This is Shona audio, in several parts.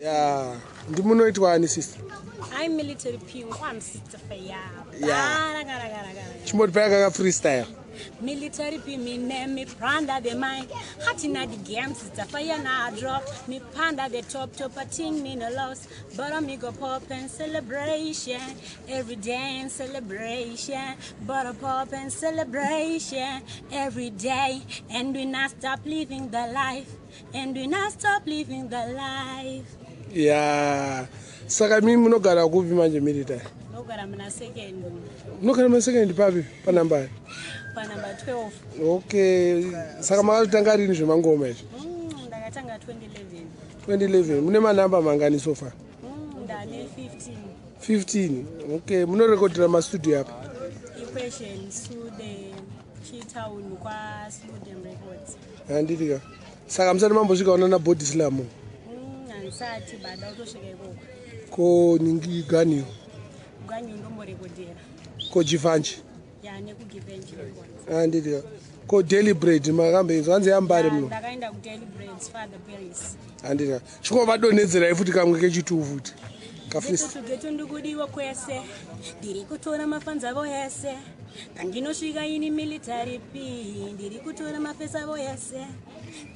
Ya, ndimunoitwa ani, sister? I'm Military P, I'm Sister Faya. Yeah. Chimboti kaka freestyle. Military P, me name, me panda the mic. Hot inna the game, Sister Fire now drop. Me panda the top, top a thing, me no loss. But I me go pop and celebration. Every day and celebration. But a pop and celebration. Every day. And we not stop living the life. And we not stop living the life. Ya, saka mi munogara kupi manje, Military? Nogara muna Second. Munogara muna Second papi, panambari? Panumber 12. Okay, saka makatanga rini zvemangoma izvi? Ndakatanga 2011. 2011. Mune manamba mangani so far? Ndane 15. 15, okay. Munorekodhera mastudio apa? Equation Sude, Chitown, kwaSludem Records. Handiti ka? Saka musati mambosvika unana Body Slam? Handisati, bada kutosvika ikoko. Ko ningi, Ganiyo? Ganyu ndomborekodhera. Ko Jivanji? Ya, nekuGivenji Records. Handiti ka? Ko Daily Bread makamboinzwa? Hanzi yambare muno. Ndakaenda kuDaily Breads, Father Paris. Handiti ka? Chikovadonhedzerai futi kamwe kechitu futi, kafreestyle. Geto ndikudiwa kwese, ndiri kutora mafanzi avo ese. Pandinosvika ini Military P, ndiri kutora mafesi avo ese.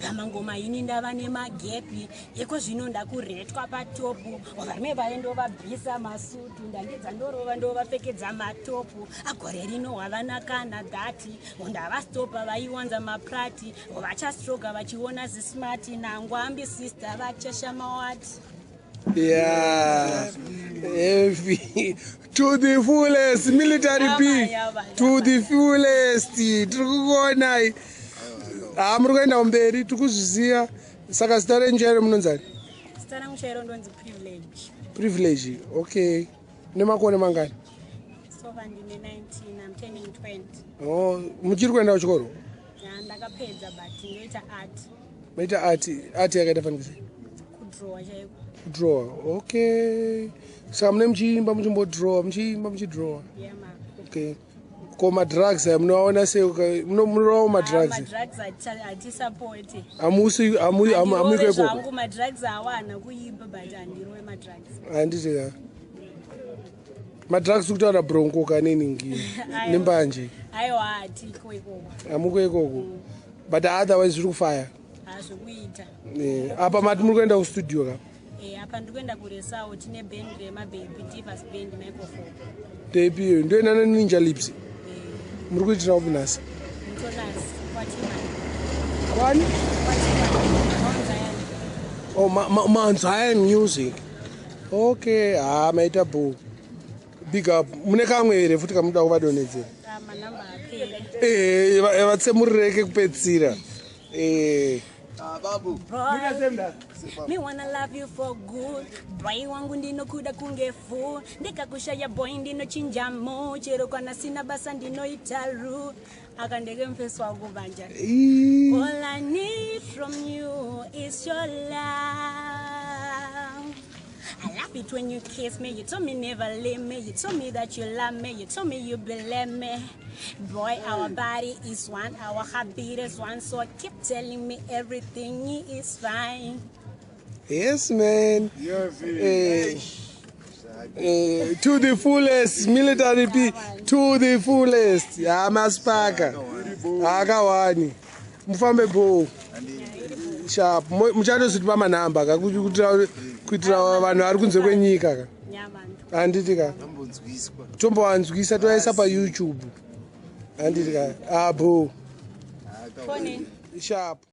Pamangoma ini ndava nemagepi eko zvino, ndakuretwa patop. Varume vaye ndovabvisa masutu, ndandidza ndorova, ndovapfekedza matopu. Agore rino havana kana dhati, ndavastopa vaiwanza maprati. Vachastroka vachiona zismart nangwambi sister vachashamawati. Yeah, heavy. To the fullest, Military P. Yava, yava, To the fullest. Tiri kukuonai. Ha, muri kuenda kumberi, tiri kuzviziva. Saka zita renyu chairo munonzani? Zita rangu chairo ndonzi Privilege. Privilege, okay. Nemakore mangani? So far ndine 19, I'm turning 20. Oh, muchiri kuenda kuchikoro? Ya, ndakapedza, but ndoita art. Maita art? Art yakaita fanikisei? Kudrowa chaiko. Kudrowa, okay. Saka mune muchiimba, muchimbodrowa, muchiimba, muchidrowa? Yeah, ma. Okay. Ko madrugs aya munoaona sei? Munorawo madrugs? Madrugs hatisapoti. Hamusi hamuiko ikoko? Zvangu madrugs awana kuimba, but handirove madrugs. Handiti ka? Madrugs kutaura bronco kaneningi nembanje? Aiwa, hatiko ikoko. Hamuko ikoko, but otherwise zviri kufaya. Hazvikuita. Apa mati muri kuenda kustudio ka? Apa ndiri kuenda kuresawo, tine band remababy Divas Band microphone. Ndepiyo ndoenda neNinja Lips? Muri kuitira upi nhasi? Mutonasi kwatima. Kwani? Kwatima, Mount Zion. Oh, Mount Zion Music, okay. Ha, maita bo, big up. Mune kamwe here futi kamunoda kuvadonhedzera? Ah, manamba apere. Vatsemurireke kupedzisira. Babu. Boy, me wanna love you for good. Boy wangu, ndinokuda kunge fool. Ndikakushaya boy ndinochinjamo, chero kana sina basa ndinoita ru akandeke mufesi wangu vanja. All I need from you is your love. I love it when you kiss me. You told me never leave me. You told me that you love me. You told me you believe me. Boy, our body is one, our heartbeat is one. So keep telling me everything is fine. Yes, man. You're very To the fullest, Military P, to the fullest. Ya, masipaka akawani, mufambe bo sharp. Muchatozvitipa manhamba ka kuitira vanhu vari kunze kwenyika ka? Nyamantu. Handiti ka? Ndambonzwiswa. Tombovanzwisa, tovaisa paYouTube, handiti ka? Abo. Phone. Sharp.